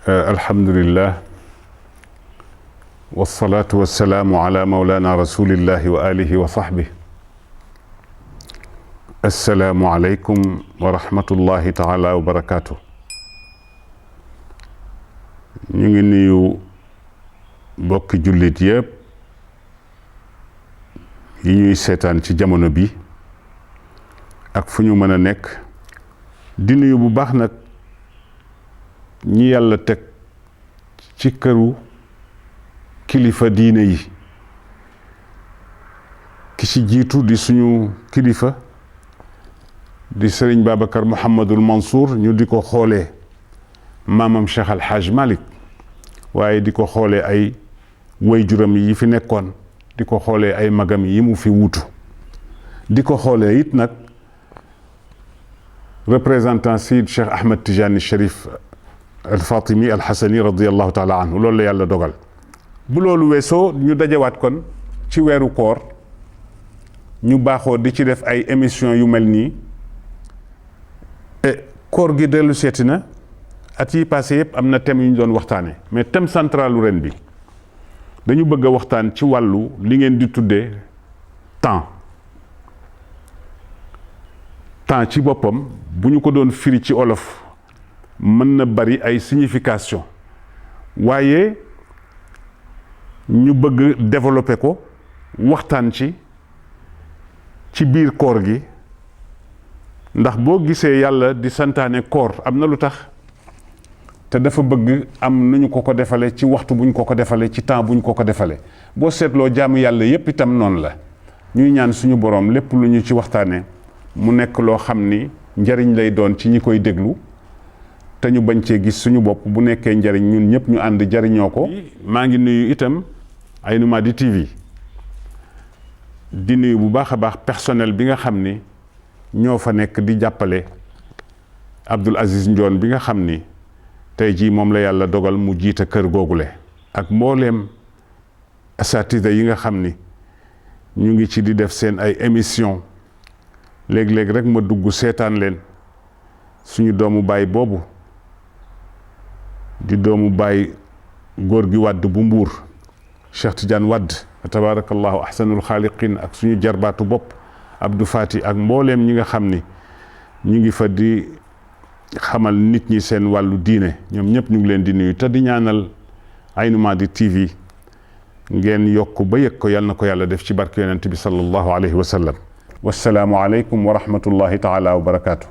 alhamdulillah wasalaatu wasalaamu ala maulana rasulillahi wa alihi wa sahbihi. assalaamu aleykum wa rahmatullahi taala wa barakaatu. ñu ngi nuyu bokki jullit yëpp yi ñuy seetaan ci jamono bi ak fu ñu mën a nekk, di nuyu bu baax nag ñi yàlla teg ci këru kilifa diine yi. ki ci jiitu di suñu kilifa di Sëriñ Babacar Mouhamadul Mansour, ñu di ko xoolee maamam Cheikh Al Hadj Malick, waaye di ko xoolee ay waajuram yi fi nekkoon, di ko xoolee ay magam yi mu fi wuutu, di ko xoolee it nag représentant Seyid Cheikh Ahmed Tijani Cherif al Fatimi al Hassani radiallahu taala anhu. loolu la yàlla dogal. bu loolu weesoo ñu dajewaat kon ci weeru koor, ñu baaxoo di ci def ay émission yu mel nii. koor gi dellu seeti na, at yi passé yëpp am na thème yu ñu doon waxtaane, mais thème centralu ren bi dañu bëgg a waxtaan ci wàllu li ngeen di tuddee temps ci boppam. bu ñu ko doon firi ci olof mën na bari ay signification, waaye ñu bëgg développer ko, waxtaan ci biir koor gi, ndax boo gisee yàlla di santaane koor am na lu tax, te dafa bëgg am nu ñu ko defale, ci waxtu buñ ko defale, ci temps buñ ko defale. boo seetloo jaamu yàlla yépp itam noonu la. ñuy ñaan suñu boroom lépp lu ñu ci waxtaane mu nekk loo xam ni njariñ lay doon ci ñi koy déglu, te ñu bañ cee gis suñu bopp. bu nekkee njariñ ñun ñëpp ñu ànd jariñoo ko. maa ngi nuyu itam Aynu Mady TV, di nuyu bu baax a baax personnel bi nga xam ni ñoo fa nekk di jàppale Abdoul Aziz Ndione bi nga xam ni tey jii moom la yàlla dogal mu jiite kër googule, ak mbooleem asatida yi nga xam ni ñu ngi ci di def seen ay émission. léeg-léeg rek ma dugg seetaan leen. suñu doomu baay boobu di doomu baay góor gi Wàdd bu Mbuur, Cheikh Tidiane Wàdd tabarakallahu ahsanul xaaliqin, ak suñu jarbaatu bopp Abdou Fati, ak mbooleem ñi nga xam ni ñu ngi fa di xamal nit ñi seen wàllu diine. ñoom ñëpp ñu ngi leen di nuyu, te di ñaanal Aynu Mady TV ngeen yokk ba yëg ko. yal na ko yàlla def ci barke yonent bi sallallahu alayhi wa sallam. wassalaamu aleykum wa rahmatullahi taala wa barakaatu.